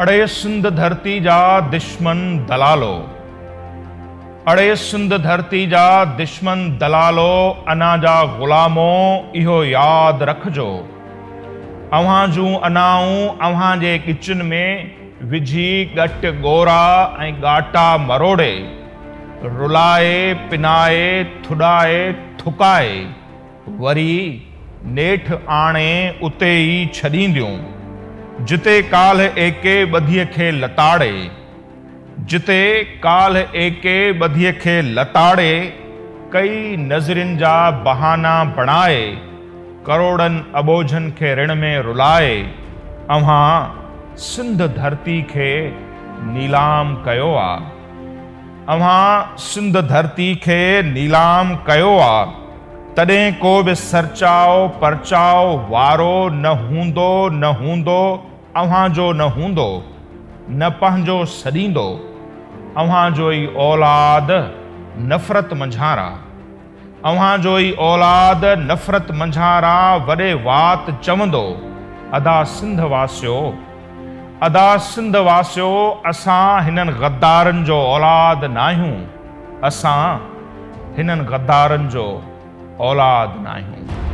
اڙي سنڌ ڌرتي جا دشمن دلالو. اڙي سنڌ ڌرتي جا دشمن دلالو انا جا غلامو اهو ياد رکجو اوهان جون انائون اوهان جي ڳچين ۾ وجهي ڳٽ ڳورا ۽ ڳاٽا مروڙي رلائي پنائي ٿڏائي ٿڪائي وري نيٺ آڻي اتي ئي ڇڏينديون جتي ڪالهه ايڪي ٻڌيء کي لتاڙي جتي ڪالهه ايڪي ٻڌيء کي لتاڙي ڪئي نظرين جا بهانا بڻائي ڪروڙن اٻوجهن کي رڻ ۾ رلائي اوهان سنڌ ڌرتي کي نيلام ڪيو آ اوهان سنڌ ڌرتي کي نيلام ڪيو آ تڏهن ڪو به سرچاء پرچاء وارو نه هوندو نه هوندو اوهان جو نه هوندو، نه پنهنجو سڏيندو، اوهان جو ئي اولاد نفرت منجهان را، اوهان جو ئي اولاد نفرت منجهان را وڏي وات چوندو، ادا سنڌ واسيو، ادا سنڌ واسيو اسان هنن غدارن جو اولاد ناهيون، اسان هنن غدارن جو اولاد ناهيون.